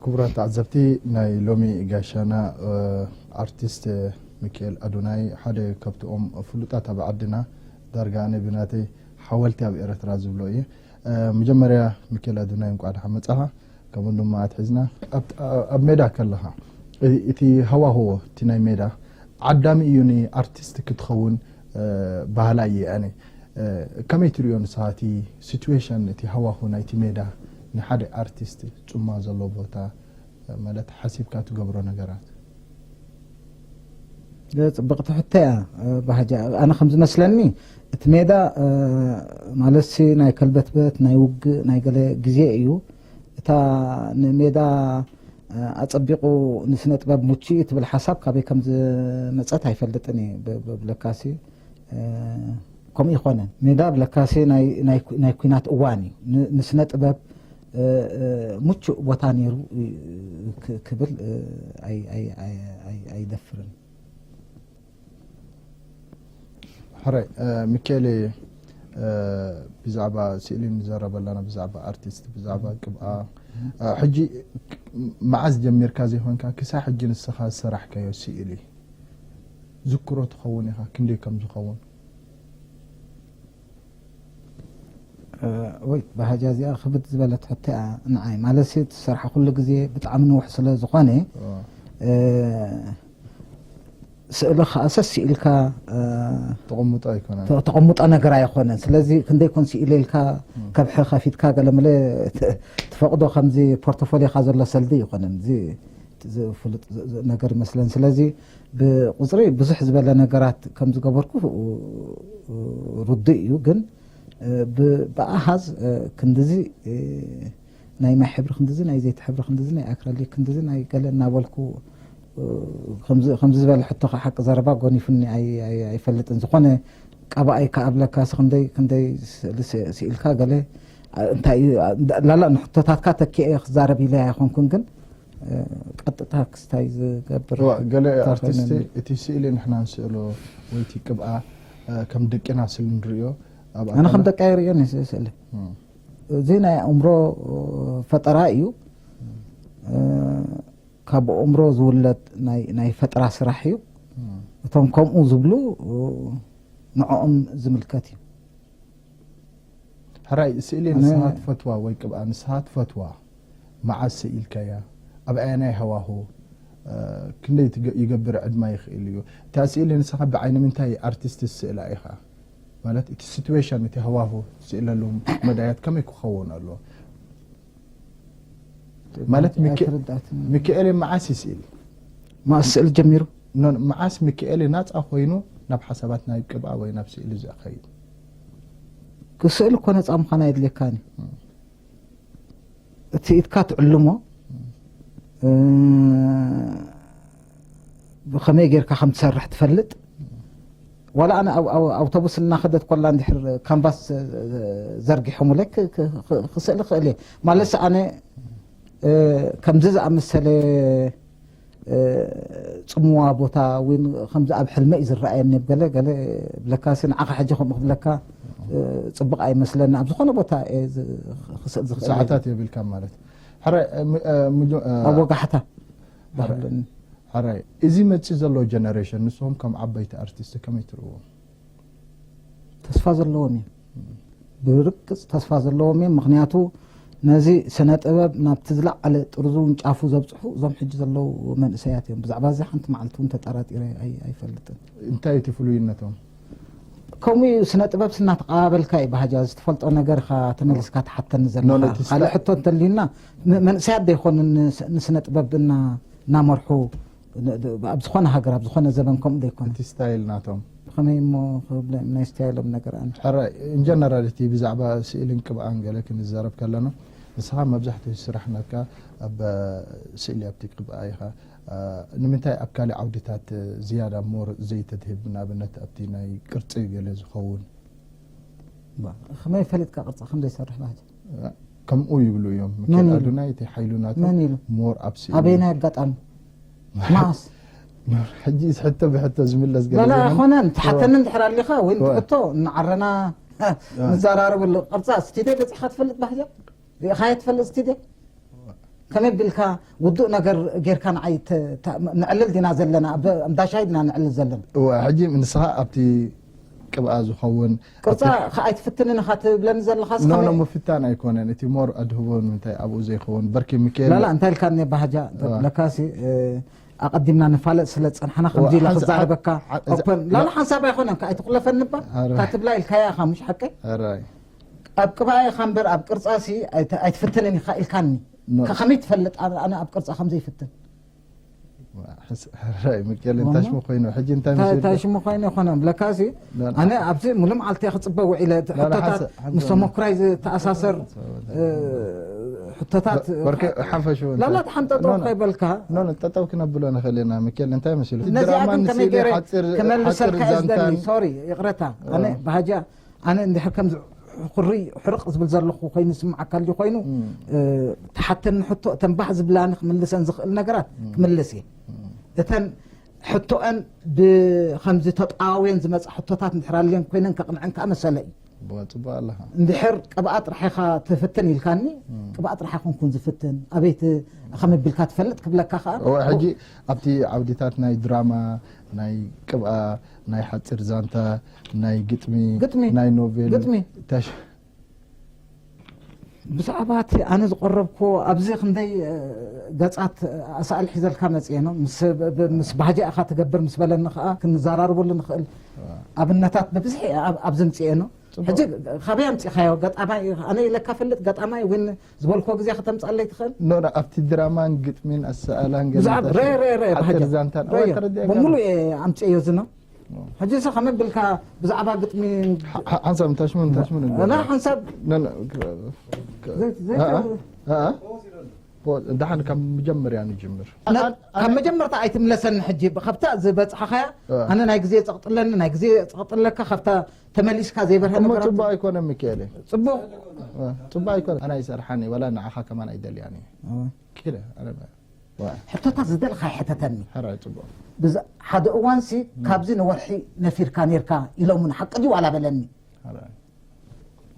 ክቡራት ተዓዘብቲ፣ ናይ ሎሚ ጋሻና፣ እ፣ ኣርቲስት ሚካኤል ኣዶናይ፣ ሓደ ካብቶም ፍሉጣት ኣብ ዓድና፣ ዳርጋ ኣነ ብናተይ ሓወልቲ ኣብ ኤረትራ ዝብሎ እዩ። እ፣ መጀመርያ ሚካኤል ኣዶናይ፣ እንቋዕ ደሓን መጻኻ። ከምኡ ድማ ኣትሒዝና ኣብ፣ ኣብ ሜዳ ከለኻ፣ እ-፣ እቲ ሃዋህዎ፣ እቲ ናይ ሜዳ ዓዳሚ እዩ ንኣርቲስት ክትኸውን፣ እ፣ ባህላ እየ ኣነ። እ፣ ከመይ ትርእዮ ንስኻ እቲ ሲትዌሽን፣ እቲ ሃዋህው ናይቲ ሜዳ ንሓደ ኣርቲስት ጽማ ዘሎ ቦታ፣ እ፣ ማለት ሓሲብካ ትገብሮ ነገራት? ጽብቕቲ ሕቶ እያ፣ እ፣ ባህጃ። ኣነ ከም ዝመስለኒ እቲ ሜዳ፣ እ፣ ማለትሲ ናይ ከልበትበት፣ ናይ ውግእ፣ ናይ ገለ ግዜ እዩ። እታ ንሜዳ፣ እ፣ ኣጸቢቑ ንስነ ጥበብ ምቹ እዩ ትብል ሓሳብ ካበይ ከም ዝመጸት ኣይፈልጥን እየ። ብ-፣ ብ-፣ ብለካሲ፣ እ፣ ከምኡ ይኾነ። ሜዳ ብለካሲ ናይ፣ ናይ ኩ-፣ ናይ ኲናት እዋን እዩ። ን-፣ ንስነ ጥበብ፣ እ፣ እ፣ ምቹእ ቦታ ነይሩ፣ እ፣ ክ-፣ ክብል፣ እ፣ ኣይ-፣ ኣይ-፣ ኣይ-፣ ኣይ-፣ ኣይደፍርን። ሕራይ፣ እ፣ ሚካኤል፣ እ፣ ብዛዕባ ስእሊ ንዘረብ ኣለና፣ ብዛዕባ ኣርቲስት፣ ብዛዕባ ቅብኣ። እ፣ ሕጂ መዓዝ ጀሚርካ ዘይኮንካ፣ ክሳብ ሕጂ ንስኻ ዝሰራሕካዮ ስእሊ ዝክሮ ትኸውን ኢኻ፣ ክንደይ ከም ዝኸውን? እ፣ ወይ፣ ባህጃ እዚኣ ክብድ ዝበለት ሕቶ እያ ንዓይ። ማለትሲ፣ እቲ ስራሕ ኩሉ ግዜ ብጣዕሚ ንውሕ ስለ ዝኾነ፣ እ። እ፣ ስእሊ ከኣ ሰስ ኢልካ፣ እ፣ ተቐምጦ ኣይኮነን። ተ-፣ ተቐምጦ ነገር ኣይኮነን። ስለዚ፣ ክንደይ ኮን ስኢለ ኢልካ እ። ከብሒ ከፊትካ ገለመለ ት-፣ ትፈቕዶ ከምዚ ፖርቶፎሊዮኻ ዘሎ ሰልዲ ኣይኮነን። እዚ፣ እዚ ፍሉጥ ዝ-፣ ዝ-፣ ነገር ይመስለን። ስለዚ፣ ብቁጽሪ ብዙሕ ዝበለ ነገራት ከም ዝገበርኩ ርዱእ እዩ። ግን፣ እ፣ ብ-፣ ብኣሃዝ፣ እ፣ ክንድዚ፣ እ፣ ናይ ማይ ሕብሪ ክንድዚ፣ ናይ ዘይቲ ሕብሪ ክንድዚ፣ ናይ ኣክረሊክ ክንድዚ፣ ናይ ገለ እናበልኩ፣ እ፣ ከምዚ፣ ከምዚ ዝበለ ሕቶ፣ ካብ ሓቂ ዘረባ፣ ጎኒፉኒ ኣይ-፣ ኣይ-፣ ኣይፈልጥን። ዝኾነ ቀባኣይ ከኣብለካሲ ክንደይ፣ ክንደይ ስእሊ ስ-፣ ስኢልካ ገለ፣ እ፣ እንታይ እዩ፣ እ፣ ላላ ንሕቶታትካ ተኪኤ ክዛረብ ኢለ ኣይኮንኩን፣ ግን፣ እ፣ ቀጥታ ክስታይ ዝገብር እዋ፣ ገለ ሕቶ ኣርቲስት ኮይነኒ። እቲ ስእሊ ንሕና ንስእሎ ወይ እቲ ቅብኣ፣ እ፣ ከም ደቅና ስል ንርእዮ፣ ኣብ ኣነ ከም ኣካላ ደቃ ይርእዮ ስ-፣ ስእሊ። እም። እዚ ናይ ኣእምሮ ፈጠራ እዩ። እ፣ ካብ ኣእምሮ ዝውለድ ናይ፣ ናይ ፈጠራ ስራሕ እዩ። እም። እቶም ከምኡ ዝብሉ፣ እ፣ ንዕኦም ዝምልከት እዩ። ሕራይ፣ ስእሊ ኣነ ንስኻ ትፈትዋ ወይ ቅብኣ ንስኻ ትፈትዋ፣ መዓዝ ስኢልካያ? ኣብ ኣየናይ ሃዋሁ፣ እ፣ ክንደይ ትገ-፣ ይገብር ዕድማ ይኽእል እዩ? እታ ስእሊ ንስኻ ብዓይኒ ምንታይ ኣርቲስት ትስእላ ኢኻ? ማለት፣ እቲ ሲትዌሽን፣ እቲ ሃዋሁ ትስእለሉ መዳያት ከመይ ክኸውን ኣለዎ? ማለት፣ ሚከ-፣ ኣይተረዳእትን። ሚካኤል መዓስ ይስእል? መዓስ ስእል ጀሚሩ? ኖ፣ መዓስ ሚካኤል ናጻ ኮይኑ ናብ ሓሳባት ናይ ቅብኣ ወይ ናብ ስእሊ ዝኸይድ? ክስእል እኮ ነጻ ምዃን ኣየድልየካን እዩ። እም። እቲ ኢድካ ትዕልሞ፣ እም። እ፣ ብኸመይ ጌርካ ከም ትሰርሕ ትፈልጥ። ዋላ ኣነ ኣብ፣ ኣብ ኣውቶቡስ እናኸደት ኮላ እንድሕር ካንቫስ ዘርጊሖምለይ ክ-፣ ክ-፣ ክ-፣ ክስእል እኽእል እየ። ማለትሲ ኣነ፣ እ፣ ከምዚ ዝኣመሰለ፣ እ፣ ጽምዋ ቦታ እውን ከምዚ ኣብ ሕልመ እዩ ዝረኣየኒ። ገለ፣ ገለ ብለካሲ ንዓኻ ሕጂ ከምኡ ክብለካ፣ እ፣ ጽቡቕ ኣይመስለኒ። ኣብ ዝኾነ ቦታ እየ ዝ-፣ ክስእል ዝኽእል። ሰዓታት የብልካ ማለት። ሕረ፣ እ፣ ም-፣ እ፣ ምጆ-፣ እ፣ ኣብ ወጋሕታ ሕረ፣ ባህልን። ሕረ፣ እዚ መጺእ ዘሎ ጀነሬሽን ንስኹም ከም ዓበይቲ ኣርቲስት ከመይ ትርእዎ? ተስፋ ዘለዎም እዮም። ብርግጽ ተስፋ ዘለዎም እዮም። ምኽንያቱ ነዚ ስነ ጥበብ ናብቲ ዝለዓለ ጥርዙን ጫፉ ዘብጽሑ እዞም ሕጂ ዘለዉ መንእሰያት እዮም። ብዛዕባ እዚ ሓንቲ መዓልቲ እውን ተጠራጢረ ኣይ-፣ ኣይፈልጥን። እንታይ እቲ ፍሉይነቶም? ከምኡ እዩ፣ ስነ ጥበብ ስናተቐባበልካ እዩ ባህጃ። ዝትፈልጦ ነገር ኢኻ ተመሊስካ ትሓተኒ ኖ፣ ዘለኻ። ነቲ ካልእ ስታ- ሕቶ እንተልዩና፣ ም-፣ መንእሰያት ዶ ይኾኑ ንስ-፣ ንስነ ጥበብ እና-፣ እናመርሑ ን-፣ ድ-፣ ኣብ ዝኾነ ሃገር፣ ኣብ ዝኾነ ዘበን ከምኡ ዶ ይኮነ? እቲ ስታይል ናቶም። ብኸመይ እሞ ክብለ ናይ ስታይሎም ነገር ኣነ? ሕራይ፣ ኢን ጀነራል እቲ ብዛዕባ ስእልን ቅብኣን ገለ ክንዛረብ ከለና፣ ንስኻ መብዛሕትኡ ስራሕ ናትካ ኣብ ስእሊ ኣብቲ ቅብኣ ኢኻ። እ፣ ንምንታይ ኣብ ካልእ ዓውድታት ዝያዳ ሞር ዘይተትህብ፣ ንኣብነት ኣብቲ ናይ ቅርጺ ገለ ዝኸውን? ባ፣ ከመይ ፈሊጥካ ቅርጻ ከም ዘይሰርሕ ባህጃ? ከምኡ ይብሉ እዮም። መን ሚካኤል ኢሉ? ኣዱናይ እቲ ሓይሉ ናቱ መን ኢሉ? ሞር ኣብ ስእሊ። ኣበየናይ ኣጋጣሚ? መዓስ? ሕጂ ሕቶ ብሕቶ ዝምለስ ገለ ላላ ዘይኮነ። ኣይኮነን። ትሓተኒ እዋ። እንድሕር ኣሊኻ ወይ እዋ። እንትሕቶ እናዓረና እዋ። ንዘራረበሉ። ቅርጻ ስቱድዮ በጺሕካ ትፈልጥ ባህጃ? ርኢኻዮ ትፈልጥ ስቱድዮ? ከመይ ቢልካ ውዱእ ነገር ጌርካ ንዓይ ተ- ተ- ንዕልል ዲና ዘለና ኣብ እንዳ ሻሂ ዲና ንዕልል ዘለና? እወ፣ ሕጂ ንስኻ ኣብቲ ቅብኣ ዝኸውን ቅርፃ ኣብቲ- ከ ኣይትፍትንን ኢኻ ትብለኒ ዘለኻስ ኖ ከመይ? ኖ፣ ምፍታን ኣይኮነን። እቲ ሞር ኣድህቦ ንምንታይ ኣብኡ ዘይኸውን? በርኪ ሚካኤል ላላ እንታይ ኢልካኒ ባህጃ እወ። ለካሲ ኣቐዲምና ንፋለጥ ስለ ዝፀንሓና ከምዚ ኢለ ሓንሳ- ክዛረበካ ሓ- እዚ- ኦፐን ላላ ሓንሳብ ኣይኮነን ከ ኣይትቑለፈኒ እባ ኣረ። እታ ትብላ ኢልካያ ኢኻ ምሽ ሓቀይ ኣራይ ኣብ ቅብኣ ኢኻ እምበር ኣብ ቅርፃሲ ኣይተ- ኣይትፍትንን ኢኻ ኢልካኒ ኖ። ከ- ከመይ ትፈልጥ ኣነ ኣነ ኣብ ቅርፃ ከም ዘይፍትን ሕራይ ሚካኤል እንታይ ሽሙ ኮይኑ ሕጂ እንታይ መሲሉ እንታይ ሽሙ ኮይኑ ይኾነ ብለካሲ ላላ- ኣነ ኣብዚ ሙሉ መዓልቲ ክፅበ ውዒለ ላላ ሕቶታት ሓንሳ- ሓንሳ- ምስ ተመኩራይ ዝተኣሳሰር እ፣ ሕቶታት በርከ ሓፈሽ እውን ላላ እንታይ- ተሓንጠጠው ኖ፣ ኖ። ከይበልካ ነዚኣ ድራማ ግን ከመይ ንስእሊ ገይረ ሓፂር ክመልሰልካ ሓፂር እየ ዝደሊ ዛንታን ሶሪ ይቕረታ ኣነ እ። ባህጃ ኣነ እንድሕር ከምዚ ሕኩሪ ሕርቕ ዝብል ዘለኹ ኮይኑ ዝስምዓካ ልዩ ኮይኑ እም። እ፣ ተሓተኒ ሕቶ እተን ባህ ዝብላኒ ክምልሰን ዝኽእል ነገራት ክምልስ እየ እተን ሕቶአን ብከምዚ ተጣዋውየን ዝመፃ ሕቶታት እንድሕር ኣልየን ኮይነን ከቕንዐን ከዓ መሰለ እዩ ብዋ ፅቡቅ ኣለኻ እንድሕር ቅብኣ ጥራሕ ኢኻ ትፍትን ኢልካኒ ቅብኣ ጥራሕ ኣይኮንኩን ዝፍትን ኣበይቲ ከመይ ቢልካ ትፈልጥ ክብለካ ከዓ እወ፣ ሕጂ ኣብቲ ዓውዲታት ናይ ድራማ ናይ ቅብኣ ናይ ሓፂር ዛንታ ናይ ግጥሚ ግጥሚ። ናይ ኖቬል ግጥሚ። ታሽ- ብዛዕባ እቲ ኣነ ዝቆረብኩ ኣብዚ ክንደይ እ፣ ገጻት ኣሳእል ሒዘልካ መፅኤ ነው ምስ ብ- ምስ ባህጃ ኢኻ ትገብር ምስ በለኒ ከዓ ክንዘራርበሉ ንኽእል ኣብነታት ብብዝሒ ኣብ- ኣብዚ ምፅኤ ነው ጽቡቅ። ሕጂ ካበይ ኣምፂኻዮ ገጣማይ ኣነ ኢለካ ፈልጥ ገጣማይ እውን ዝበልኮ ግዜ ከተምፅኣለይ ትኽእል ኖ ኖ፣ ኣብቲ ድራማን ግጥሚን ኣሰኣላን ገለ ብዛዕባ ታሽ- ረ- ረ- ረ- ሓፂር ባህጃ። ዛንታን ረ- እወ፣ ረ- ተረዲእካ ብምሉእ እየ ኣምፅኤዮ ዝኖ ሕጂ ኸ ከመይ ብልካ ብዛዕባ ግጥሚ ሓ- ሓንሳብ እንታሽሙ እንታሽሙ ንግበር ና ሓንሳብ ኖ ኖ፣ ክ- ክ- ዘይ- ዘይ- ኣ- ኣ- ኣ- ፖ- ደሓን ካብ መጀመርያ ንጅምር ነ- ካብ መጀመርታ ኣይትምለሰኒ ሕጂ ካብታ ዝበፅሓኻያ እ። ኣነ ናይ ግዜ ፀቕጥለኒ ናይ ግዜ ፀቕጥለካ ካብታ ተመሊስካ ዘይበርሀ እሞ ነገራት ፅቡቅ ኣይኮነ ሚካኤል ፅቡቅ እ፣ ፅቡቅ ኣይኮነ ኣነ ኣይሰርሓን እየ ወላ ንዓኻ ከማን ኣይደልያን እየ እ። ኪደ ኣነ ዋ ሕቶታት ዝደልካ ይሕተተኒ ሕራይ ፅቡቅ ብዛ- ሓደ እዋንሲ ካብዚ ንወርሒ ነፊርካ ነርካ ኢሎምኒ ሓቂ ድዩ ዋላ በለኒ ሕራይ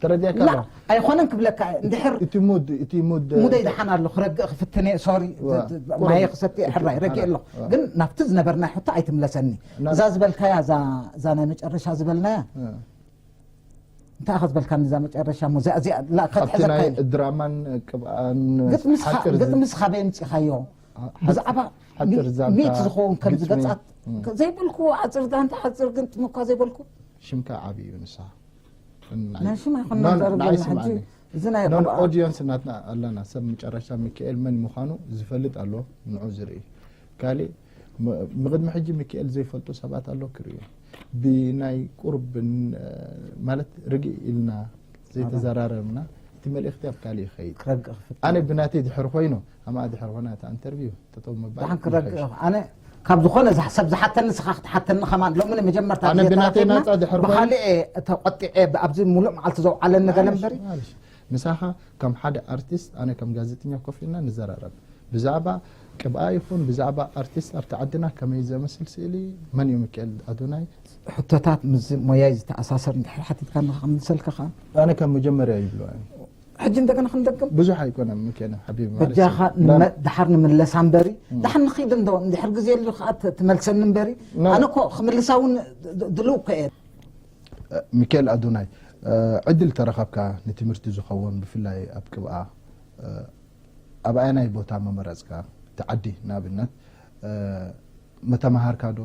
ተረዲእካ ላ ኣሎ ኣይኮነን ክብለካ እየ። እንድሕር እቲ ሙድ እቲ ሙድ ሙደይ ደሓን ኣሎ ክረግእ ክፍትን እየ ሶሪ ዋ፣ ማየ ቁሩብ ክሰቲ ሕራይ ረግእ ኣለኹ ዋ። ግን ናብቲ ዝነበርና ሕቶ ኣይትምለሰኒ ና- እዛ ዝበልካያ እዛ እዛ ናይ መጨረሻ ዝበልናያ እ፣ እንታይ ኢኻ ዝበልካኒ እዛ መጨረሻ እሞ እዚኣ እዚኣ ላ ኣብቲ ናይ ከትሕዘካ ድራማን ቅብኣን ግጥምስ ሓፂር ዝ- ግጥምስ ካበይ ኣምፂኻዮ ሓ- ብዛዕባ ሓፂር ዛንታ ሚት ዝኸውን ከምዚ ግጥሚ። ገፃት እም። ዘይበልኩ ዓፅር ዛንታ ሓፂር ግጥሚ እኳ ዘይበልኩ ሽምካ ዓብዪ እዩ ንስኻ ናይ ሽም ኣይኮነ ኖ- ዘርብ ንዓይ ዘለና ሕጂ ስምዓኒ። እዚ ናይ ኖን ቅብኣ- ኦዲየንስ እናትና ኣለና ሰብ መጨረሻ ሚካኤል መን ምዃኑ ዝፈልጥ ኣሎ ንዑ ዝርኢ ካሊእ ም- ምቕድሚ ሕጂ ሚካኤል ዘይፈልጡ ሰባት ኣሎ ክርእዩ ብናይ ቁርብ ን- ማለት ርግእ ኢልና ዘይተዘራረብና እቲ መልእኽቲ ኣብ ካሊእ ይኸይድ ክረግእ ክፍት ኣነ ብናተይ ድሕር ኮይኑ ኣማኣ ድሕር ኮይና እታ ኢንተርቪው ጠጠው ምባል ብሓን ክረግእ ይሓይሽ። ኣነ ካብ ዝኾነ ዝሕ- ሰብ ዝሓተኒ ስኻ ክትሓተኒ ከማን ሎሚ ንመጀመርታ ኣነ ግዜ ብናተይ ተራኺብና ናፃ ድሕር ኮይኑ- ብኻልእ እየ ተቆጢዐ ኣብዚ ሙሉእ መዓልቲ ዘውዓለኒ ገለ እምበሪ ማለሽ፣ ምሳኻ ከም ሓደ ኣርቲስት ኣነ ከም ጋዜጠኛ ኮፍ ኢልና ንዘራረብ ብዛዕባ ቅብኣ ይኹን ብዛዕባ ኣርቲስት ኣብቲ ዓድና ከመይ ዘመስል ስእሊ መን እዩ ሚካኤል ኣዶናይ ሕቶታት ምስ ሞያይ ዝተኣሳሰር እንድሕር ሓቲትካ ንክምልሰልካ ከዓ ኣነ ከም መጀመርያ ይብሎ ሕጂ እንደገና ክንደግም ብዙሕ ኣይኮነ ሚካኤል ሓቢቢ ማለት በጃኻ እዩ። ና- ንመ- ድሓር ንምለሳ እምበሪ ድሓር ንኽይድ እንዶ እንድሕር ግዜ ኣሉ ከዓ ት- ትመልሰኒ እምበሪ ና- ኣነ እኮ ክምልሳ እውን ድ- ድልው እኮ እየ ሚካኤል ኣዶናይ እ፣ ዕድል ተረኸብካ ንትምህርቲ ዝኸውን ብፍላይ ኣብ ቅብኣ እ፣ ኣብ ኣየናይ ቦታ መመረፅካ እቲ ዓዲ ንኣብነት እ፣ መተማሃርካ ዶ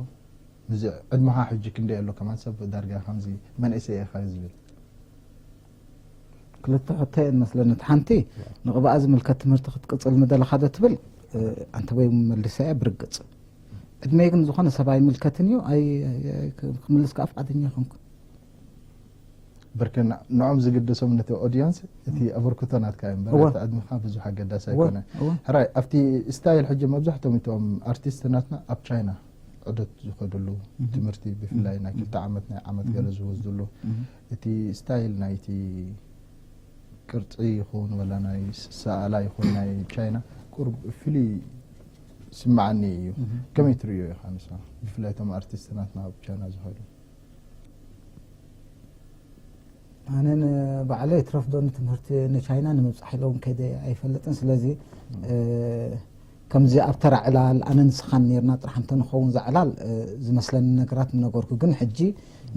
ምዚ ዕድመኻ ሕጂ ክንደይ ኣሎ ከማን ሰብ ዳርጋ ከምዚ መንእሰይ ኢኻ ዝብል ክልተ ሕቶ እየን መስለኒ እቲ ሓንቲ ንቕብኣ ዝምልከት ትምህርቲ ክትቅፅል ምደለኻ ዶ ትብል እ፣ ኣንተ ወይ መመልሰያ ብርግፅ ዕድመይ ግን ዝኾነ ሰብ ኣይምልከትን እዩ ኣይ- ኣይ- ኣይ- ክምልስ ከዓ ፍቃደኛ ይኮንኩ ብርክ ንዖም ዝግደሶም ነቲ ኦዲየንስ እቲ ኣበርክቶ ናትካ እዩ እምበር እወ። እቲ ዕድመኻ ብዙሕ ኣገዳሲ እወ፣ ኣይኮነ እወ። ሕራይ ኣብቲ ስታይል ሕጂ መብዛሕቶም እቶም ኣርቲስት ናትና ኣብ ቻይና ዑደት ዝኸድሉ ትምህርቲ ብፍላይ ናይ ክልተ ዓመት ናይ ዓመት ገለ ዝወስድሉ እቲ ስታይል ናይቲ ቅርፂ ይኹን ወላ ናይ ሰኣላ ይኹን ናይ ቻይና ቁርብ ፍልይ ስምዓኒ እዩ ከመይ ትርእዮ ኢኻ ንሳ ብፍላይ እቶም ኣርቲስት ናትና ኣብ ቻይና ዝኸዱ ኣነ ንባዕለይ ትረፍዶ ንትምህርቲ ንቻይና ንምብፃሕ ኢለ እውን ከይደ ኣይፈልጥን። ስለዚ እ፣ ከምዚ ኣብ ተራ ዕላል ኣነ ንስኻን ነርና ጥራሕ እንተንኸውን ዝዕላል እ፣ ዝመስለኒ ነገራት ምነገርኩ። ግን ሕጂ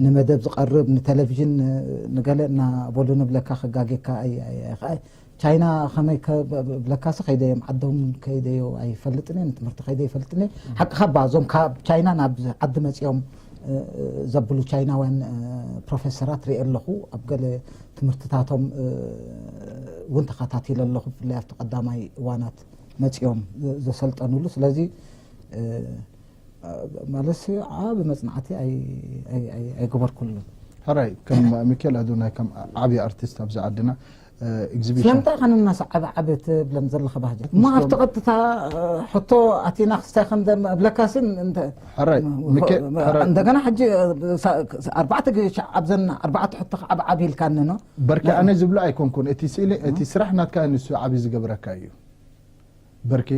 ንመደብ ዝቐርብ ንቴሌቪዥን እ፣ ንገለ እናበሉ ንብለካ ክጋጌካ ኣይ- ኣይ- ኣይ- ቻይና ከመይ ብለካሲ ከይደዮም ዓዶም ከይደዮ ኣይፈልጥን እየ፣ ንትምህርቲ ከይደ ይፈልጥን እየ። ሓቅኻ እባ እዞም ካብ ቻይና ናብ ዓዲ መፂኦም እ፣ ዘብሉ ቻይናውያን እ፣ ፕሮፌሰራት ሪኤ ኣለኹ። ኣብ ገለ ትምህርትታቶም እ፣ እውን ተኸታቲለ ኣለኹ፣ ብፍላይ ኣብቲ ቀዳማይ እዋናት መፂኦም ዝ- ዘሰልጠኑሉ። ስለዚ እ፣ ማለት ዓቢ መፅናዕቲ ኣይ- ኣይ- ኣይ- ኣይገበርኩሉን። ሕራይ ከም ሚካኤል ኣዶናይ ከም ዓብዪ ኣርቲስት ኣብዚ ዓድና ኤግዚቢሽን ስለምንታይ ኸነ እናሰዓበ ዓበ ትብለም ዘለኻ ባህጂ እሞ ኣብቲ ቀጥታ ሕቶ ኣቲና ክስታይ ከም እብለካሲ ሕራይ ሚካኤል ሕራይ እንደገና ሕጂ ኣርባዕተ ግዜ ኣብዘን ኣርባዕተ ሕቶ ዓብ ዓብ ኢልካኒ ነው። በርኪ ኣነ ዝብሎ ኣይኮንኩን፣ እቲ ስእሊ እቲ ስራሕ ናትካ ንሱ ዓብዪ ዝገብረካ እዩ። በርኪ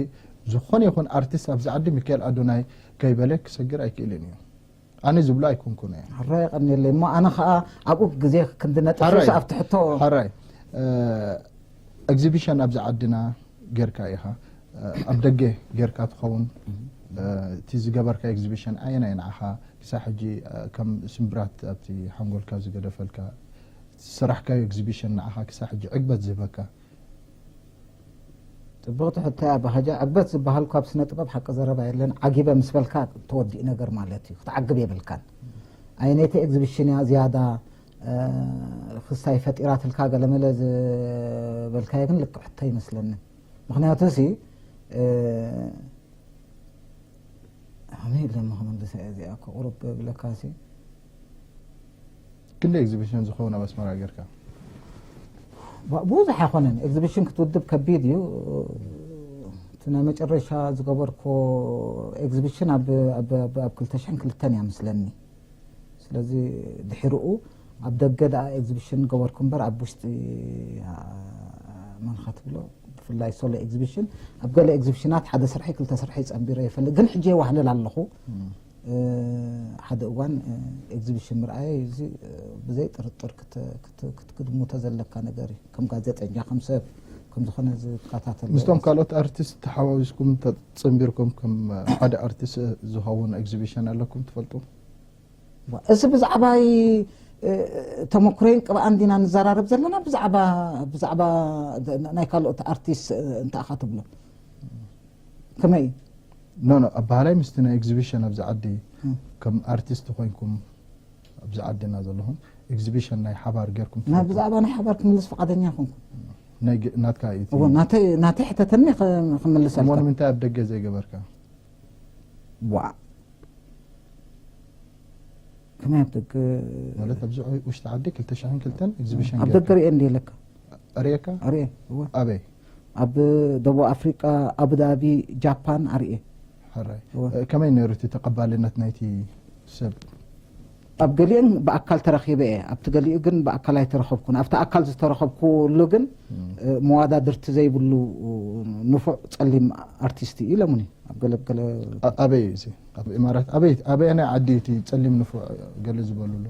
ዝኾነ ይኹን ኣርቲስት ኣብዚ ዓዲ ሚካኤል ኣዶናይ ከይበለ ክሰግር ኣይክእልን እዩ። ኣነ ዝብሎ ኣይኮንኩን እየ። ሕራይ የቐንየለይ እሞ ኣነ ኸዓ ኣብኡ ግዜ ክንዲ ነጥፍስ ኣብቲ ሕቶ ሕራይ ኤግዚቢሽን ኣብዚ ዓድና ጌርካ ኢኻ፣ ኣብ ደገ ጌርካ ትኸውን። እቲ ዝገበርካ ኤግዚቢሽን ኣየናይ ንዓኻ ክሳብ ሕጂ ከም ስምብራት ኣብቲ ሓንጎልካ ዝገደፈልካ፣ ስራሕካዮ ኤግዚቢሽን ንዓኻ ክሳብ ሕጂ ዕግበት ዝህበካ? ጽብቕቲ ሕቶ እያ። ባህጃ ዕግበት ዝበሃል እኳ ኣብ ስነ ጥበብ ሓቂ ዘረባ የለን። ዓጊበ ምስ በልካ ተወዲኡ ነገር ማለት እዩ። ክትዓግብ የብልካን። ኣየነይቲ ኤግዚቢሽን እያ ዝያዳ ክስታይ ፈጢራትልካ ገለመለ ዝበልካዮ ግን ልክዕ ሕቶ ይመስለኒ። ምኽንያቱ ሲ ኣሜ ለማ ከመልሰ እዚኣ እኮ ቁሩብ ብለካሲ ክንደይ ኤግዚቢሽን ዝኸውን ኣብ ኣስመራ ጌርካ? ብዙሕ ኣይኮነን። ኤግዚቢሽን ክትውድብ ከቢድ እዩ። እቲ ናይ መጨረሻ ዝገበርኮ ኤግዚቢሽን ኣብ ኣብ- ኣብ- ኣብ ክልተ ሽሕን ክልተን እያ ምስለኒ። ስለዚ ድሕርኡ ኣብ ደገ ደኣ ኤግዚቢሽን ገበርኩ እምበር ኣብ ውሽጢ አ- መን ኢኻ ትብሎ ብፍላይ ሶሎ ኤግዚቢሽን ኣብ ገለ ኤግዚቢሽናት ሓደ ስርሒ ክልተ ስርሒ ጸንቢረ ይፈልጥ ግን ሕጂ የዋህልል ኣለኹ። ሓደ እዋን ኤግዚቢሽን ምርኣየይ እዚ ብዘይ ጥርጥር ክትግድሙ ተዘለካ ነገር እዩ። ከም ጋዜጠኛ ከም ሰብ ከም ዝኾነ ዝከታተል ምስቶም ካልኦት ኣርቲስት ተሓዋዊስኩም ተጸንቢርኩም ከም ሓደ ኣርቲስት ዝኸውን ኤግዚቢሽን ኣለኩም ትፈልጡ? እዚ ብዛዕባይ ተመክሮይን ቅብኣን ዲና ንዘራረብ ዘለና ብዛዕባ ብዛዕባ ናይ ካልኦት ኣርቲስት እንተኣኻ ትብሎ ከመይ እዩ? ኖ ኖ ኣባህላይ ምስቲ ናይ ኤግዚቢሽን ኣብዚ ዓዲ ከም ኣርቲስት ኮይንኩም ኣብዚ ዓድና ዘለኹም ኤግዚቢሽን ናይ ሓባር ጌርኩም ናይ ብዛዕባ ናይ ሓባር ክምልስ ፍቃደኛ ይኹንኩ ናትካ እዩ ናተይ ሕተተኒ ክምልሰልካ እሞ ንምንታይ ኣብ ደገ ዘይገበርካ ዋእ ከመይ ኣብ ደገ ማለት ኣብዚ ውሽጢ ዓዲ ክልተ ሽሕን ክልተን ኤግዚቢሽን ኣብ ደገ ርኤ እንዲ ኢለካ ርእየካ ርኤ እወ ኣበይ ኣብ ደቡብ ኣፍሪቃ ኣቡዳቢ ጃፓን ኣርኤ ሕራይ ከመይ ነይሩ እቲ ተቐባልነት ናይቲ ሰብ ኣብ ገሊአን ብኣካል ተረኺበ እየ ኣብቲ ገሊኡ ግን ብኣካል ኣይተረኸብኩን ኣብቲ ኣካል ዝተረኸብኩሉ ግን መዋዳድርቲ ዘይብሉ ንፉዕ ጸሊም ኣርቲስት እዩ ኢሎምኒ ኣብ ገለ ገለ ኣበይ እዩ እዚ ኣብ ኢማራት ኣበይ ኣበይ ናይ ዓዲ እቲ ጸሊም ንፉዕ ገለ ዝበሉሉ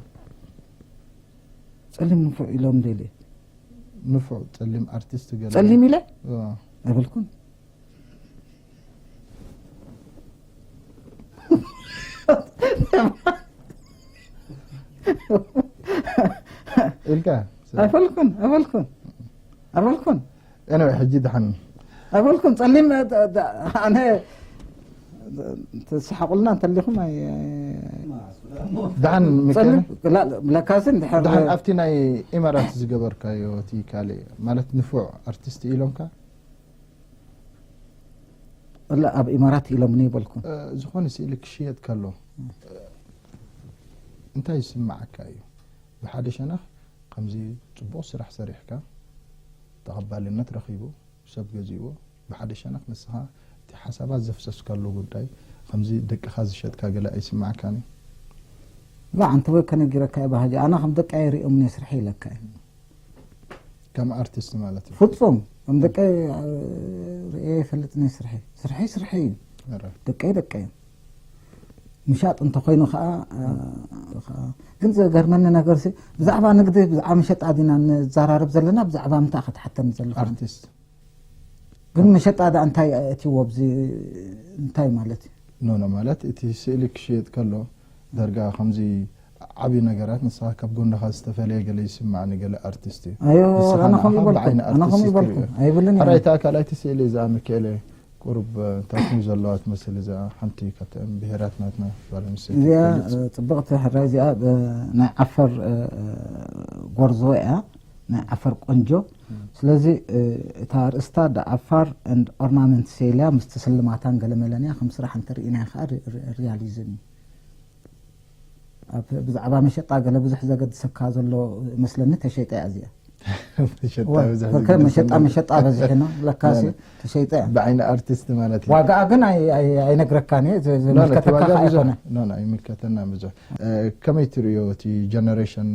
ጸሊም ንፉዕ ኢሎም ደለ ንፉዕ ጸሊም ኣርቲስት ገለ ጸሊም ኢለ ኣይበልኩን ኢልካ ኣይበልኩን ኣይበልኩን ኣይበልኩን Anyway ሕጂ ደሓን ኣይበልኩን ጸሊም ኣነ ትስሓቁልና እንተሊኹም ደሓን ለካሲ እንድሕር ደሓን ኣብቲ ናይ ኢማራት ዝገበርካዮ እቲ ካልእ ማለት ንፉዕ ኣርቲስት ኢሎምካ እላ ኣብ ኢማራት ኢሎምኒ ይበልኩ ዝኾነ ስእሊ ክሽየጥ ከሎ እንታይ ይስምዓካ እዩ ብሓደ ሸነኽ ከምዚ ጽቡቕ ስራሕ ሰሪሕካ ተቐባልነት ረኺቡ ሰብ ገዚእዎ ብሓደ ሸነኽ ንስኻ እቲ ሓሳባት ዘፍሰስካሉ ጉዳይ ከምዚ ደቅኻ ዝሸጥካ ገለ ኣይስምዓካን እዩ ላ ኣንተ ወይ ከነጊረካ እየ ባህጂ ኣነ ከም ደቃ ይሪኦም ናይ ስርሐ ኢለካ እዩ ከም ኣርቲስት ማለት እዩ ፍጹም ከም ደቀ ርእየ ይፈልጥ ናይ ስርሐ ስርሐ ስርሐ እዩ ደቀ ደቀ እዩ ምሻጥ እንተኾይኑ ከዓ፣ እ፣ ከዓ፣ ግን ዘገርመኒ ነገር ሲ፣ ብዛዕባ ንግዲ፣ ብዛዕባ መሸጣ ዲና ንዘራረብ ዘለና፣ ብዛዕባ ምንታይ ክትሓተኒ ዘለኻ? ኣርቲስት። ግን መሸጣ ደኣ እንታይ እቲ ወብዚ እንታይ ማለት እዩ? ኖ፣ ኖ፣ ማለት እቲ ስእሊ ክሽየጥ ከሎ ዳርጋ ከምዚ ዓቢ ነገራት ንስኻ ካብ ጎንኻ ዝተፈለየ ገለ ይስማዕኒ፣ ገለ ኣርቲስት እዩ። ኣዮ፣ ንስኻ ኣነ ከምኡ ንዓኻ ይበልኩ፣ ብዓይኒ ኣነ ኣርቲስት ከምኡ ይበልኩ። ይትርእዮ። ኣይብልን እየ። ሕራይ እታ ካልኣይቲ ስእሊ እዛ ሚካኤለ ቁሩብ፣ እ፣ እንታይ ስሙ ዘለዋ ትመስል እዛ ሓንቲ ካብተን ብሄራት ናትና ጓል ኣንስተይቲ እዚኣ፣ ትገልጽ። እ፣ ጽብቕቲ ሕራይ እዚኣ፣ እ፣ ናይ ዓፈር፣ እ፣ እ፣ ጎርዞ እያ፣ ናይ ዓፈር ቆንጆ። እም። ስለዚ፣ እ፣ እታ ኣርእስታ ደ ዓፋር and ኦርናመንት ሴልያ ምስቲ ስልማታን ገለመለን እያ፣ ከም ስራሕ እንተርኢናዮ ከዓ ሪ-፣ ሪ-፣ ሪያሊዝም እዩ። ኣብ ብዛዕባ መሸጣ ገለ ብዙሕ ዘገድሰካ ዘሎ መስለኒ፣ ተሸይጠ እያ እዚኣ። መሸጣ ወ-፣ ብዙሕ ከ-፣ ዘገድሰኒ መሸጣ፣ መሸጣ በዚሕና፣ ለካሲ ላ፣ ላ። ተሸይጠ እያ። ብዓይኒ ኣርቲስት ማለት እዩ። ዋጋኣ ግን ኣይ-፣ ኣይ-፣ ኣይነግረካን እየ፣ ዝ-፣ ላ፣ ላ፣ እቲ ዝምልከተካ ዋጋ ከዓ ብዙሕ፣ ኣይኮነን። ላ፣ ላ፣ ኣይምልከተና ብዙሕ። እ፣ ከመይ ትርእዮ እቲ ጀነሬሽን፣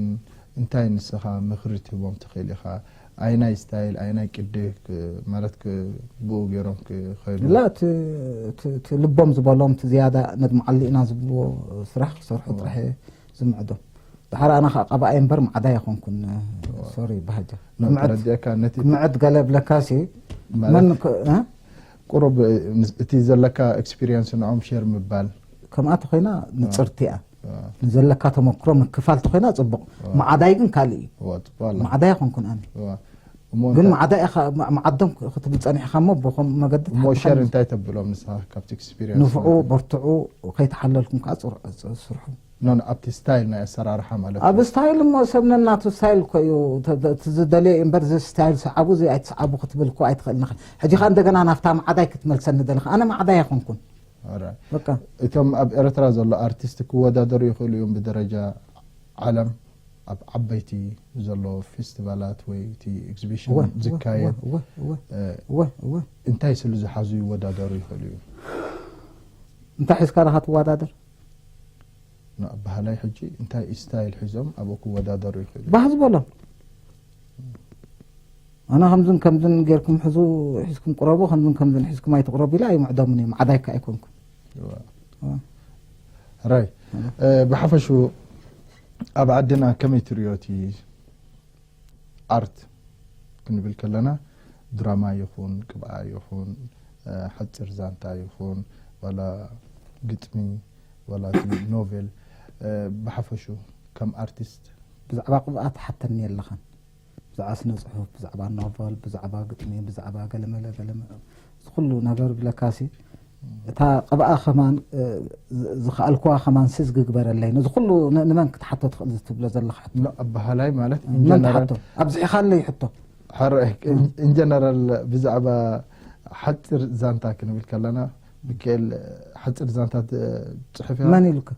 እንታይ ንስኻ ምኽሪ ትህቦም ትኽእል ኢኻ? ኣይናይ ስታይል፣ ኣይናይ ቅዲ ክ-፣ ማለት ክ-፣ ብኡ ገይሮም ክኸይዱ? ላ፣ እቲ፣ እቲ፣ እቲ ልቦም ዝበሎም፣ እቲ ዝያዳ ነድምዓሉ ኢና ዝብልዎ ስራሕ ክሰርሑ እዎ። ጥራሕ እየ ዝምዕዶም። ድሓር ኣነ ኸዓ ቀባኣይ እምበር ማዕዳ ኣይኮንኩን። እዎ። ሶሪ፣ ባህጃ። ኖ፣ ክምዕድ፣ ተረዲአካ፣ ነቲ ክምዕድ ገለ ብለካሲ፣ ማለት መን ክ-፣ እ? ቁሩብ፣ እ፣ ምስ-፣ እቲ ዘለካ ኤክስፒሪየንስ ንዖም ሼር ምባል። ከምኣ ተኾይና ንጽርቲ እያ። አ። ንዘለካ ተመክሮ ምክፋል ተኾይና ጽቡቕ። አ። ማዕዳይ ግን ካልእ እዩ። ዋ፣ ጽቡቕ ኣላ። ማዕዳይ ኣይኮንኩን ኣነ። ዋ። እሞ ግን እንታይ ማዕዳይ ኢኻ፣ ማ-፣ ማዕዶም ክ-፣ ክትብል ጸኒሕካ እሞ ብኸም መገዲ እሞ ትሓትት ሸር ኣለካ። እንታይ ተብሎም ንስኻ ካብቲ ኤክስፒሪየንስ ንፍዑ፣ ናትካ? በርትዑ፣ ከይተሓለልኩም ከኣ ጽር-፣ ጽ-፣ ስርሑ። ኖ፣ ኖ፣ ኣብቲ ስታይል ናይ ኣሰራርሓ ማለት ኣብ እዩ። ስታይል እሞ ሰብ ነናቱ ስታይል እኮ እዩ። ተ-፣ ተ-፣ እቲ ዝደልዮ እዩ እምበር፣ እዚ ስታይል ሰዓቡ፣ እዚ ኣይትሰዓቡ ክትብል እኮ ኣይትኽእልን ኢኻ። ሕጂ ኸኣ እንደገና ናብታ ማዕዳይ ክትመልሰኒ ደለኻ። ኣነ ማዕዳይ ኣይኮንኩን። ኦራይት። በቃ። እቶም ኣብ ኤርትራ ዘሎ ኣርቲስት ክወዳደሩ ይኽእሉ እዮም ብደረጃ ዓለም ኣብ ዓበይቲ ዘሎ ፌስቲቫላት ወይ እቲ ኤግዚቢሽን እወ፣ እወ፣ ዝካየድ፣ እወ፣ እወ፣ እ፣ እወ፣ እወ። እንታይ ስሉ ዝሓዙ ይወዳደሩ ይኽእሉ እዮም? እንታይ ሒዝካ ዲኻ ትወዳደር? ኖ፣ ኣብ ባህላይ ሕጂ እንታይ ስታይል ሒዞም ኣብኡ ክወዳደሩ ይኽእሉ እዮም? ባህ ዝበሎም። ኣነ ከምዝን ከምዝን ጌርኩም ሕዙ፣ ሒዝኩም ቅረቡ፣ ከምዝን ከምዝን ሒዝኩም ኣይትቕረቡ ኢለ ኣይምዕዶምን እየ፣ ማዕዳይካ ኣይኮንኩን። እዋ። እዋ። ራይ፣ እዋ። እ፣ ብሓፈሹ ኣብ ዓድና ከመይ ትርእዮ እቲ ኣርት ክንብል ከለና፣ ድራማ ይኹን፣ ቅብኣ ይኹን፣ እ፣ ሓጺር ዛንታ ይኹን፣ ዋላ ግጥሚ፣ ዋላ እቲ ኖቬል፣ እ፣ ብሓፈሹ ከም ኣርቲስት? ብዛዕባ ቅብኣ ትሓተኒ ኣለኻን። ብዛዕባ ስነ ጽሑፍ፣ ብዛዕባ ኖቨል፣ ብዛዕባ ግጥሚ፣ ብዛዕባ ገለመለ ገለመ፣ እዚ ኩሉ ነገር ብለካሲ፣ እታ ቅብኣ ከማን፣ እ፣ ዝ-፣ ዝኸኣልክዋ ከማን ስዝ ግግበረለይ። ነዚ ኩሉ ን-፣ ንመን ክትሓቶ ትኽእል እዚ ትብሎ ዘለኻ ሕቶ? ኖ፣ ኣበሃላይ ማለት፣ in መን general ትሓቶ? ኣብዚሕኻለይ ሕቶ። ሓረ-፣ እ። In general ብዛዕባ ሓጺር ዛንታ ክንብል ከለና፣ ሚካኤል፣ ሓጺር ዛንታ ትጽሕፍ ኢኻ? መን ኢሉካ?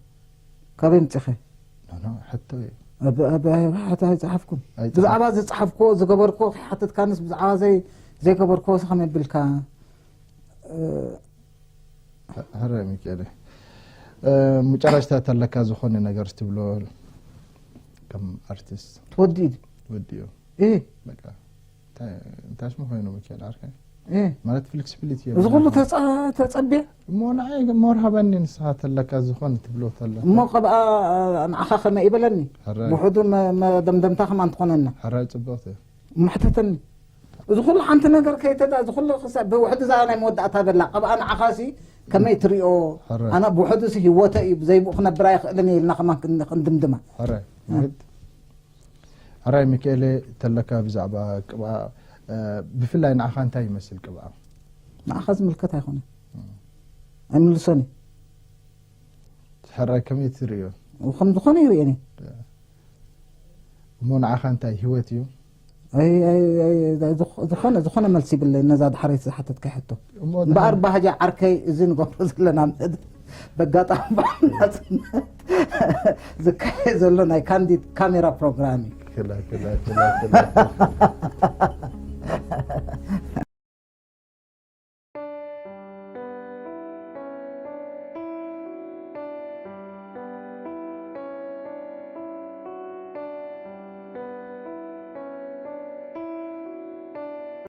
ካበይ ኣምጺኸ? ኖ፣ ኖ፣ ሕቶ እዩ። ኣብ፣ ኣብ፣ ኣብ፣ ሕቶ ኣይጸሓፍኩን። ኣይጸሓፍ-፣ ብዛዕባ ዝጸሓፍክዎ፣ ዝገበርክዎ ከይሓተትካንስ ብዛዕባ ዘይ-፣ ዘይገበርክዎስ ከመይ ኣቢልካ? እ፣ ሐ-፣ ሐረ ሚካኤል፣ እ፣ መጨረሽታ ተለካ ዝኾነ ነገር ትብሎ ከም ኣርቲስት? ተወዲኡ ድዩ? ወዲኡ። እ። በቃ፣ እንታይ፣ እንታይ ሽሙ ኮይኑ ሚካኤል ዓርከይ? እ። ማለት ፍሌክሲቢሊቲ እዚ የብልናን። ኩሉ ተጸ-፣ ተጸብየ? እሞ ንዓይ ሞር ሃበኒ ንስኻ ተለካ ዝኾነ ትብሎ ተለካ። እሞ ቀብኣ ንዓኻ ከመይ ይበለኒ? ሕራይ። ብውሕዱ መ-፣ መደምደምታ ከማን ትኾነና። ሕራይ ጽብቕቲ። ማሕተተኒ። እዚ ኩሉ ሓንቲ ነገር ከይተዳ-፣ እዚ ኩሉ ክሳ-፣ ብውሕዱ እዛ ናይ መወዳእታ በላ። ቀብኣ ንዓኻሲ ከመይ ትሪኦ? ሕራይ። ኣነ ብውሕዱሲ ህይወተይ እዩ፣ ብዘይ ብኡ ክነብር ኣይኽእልን እየ ኢልና ከማን ክን-፣ ክንድምድማ። ሕራይ። እ። ሕራይ ሚካኤለ፣ ተለካ ብዛዕባ ቅብኣ፣ እ፣ ብፍላይ ንዓኻ እንታይ ይመስል ቅብኣ? ንዓኻ ዝምልከት ኣይኮነን። እም። ኣይምልሶን እየ። ሕራይ ከመይ ትርእዮ? ከም ዝኾነ ይርእየኒ። እሞ ንዓኻ እንታይ ህይወት እዩ? ኣይ፣ ኣይ፣ ኣይ፣ ዝኾ-፣ ዝኾነ፣ ዝኾነ መልሲ ይብለይ ነዛ ድሓረይቲ ዝሓተትካይ ሕቶ። እሞ እምበኣር ድሓር ባህጃ ዓርከይ፣ እዚ ንገብሮ ዘለና መደብ በጋጣሚ በዓል ናጽነት ዝካየድ ዘሎ ናይ ካንዲድ ካሜራ ፕሮግራም እዩ። ክላ፣ ክላ፣ ክላ፣ ክላ።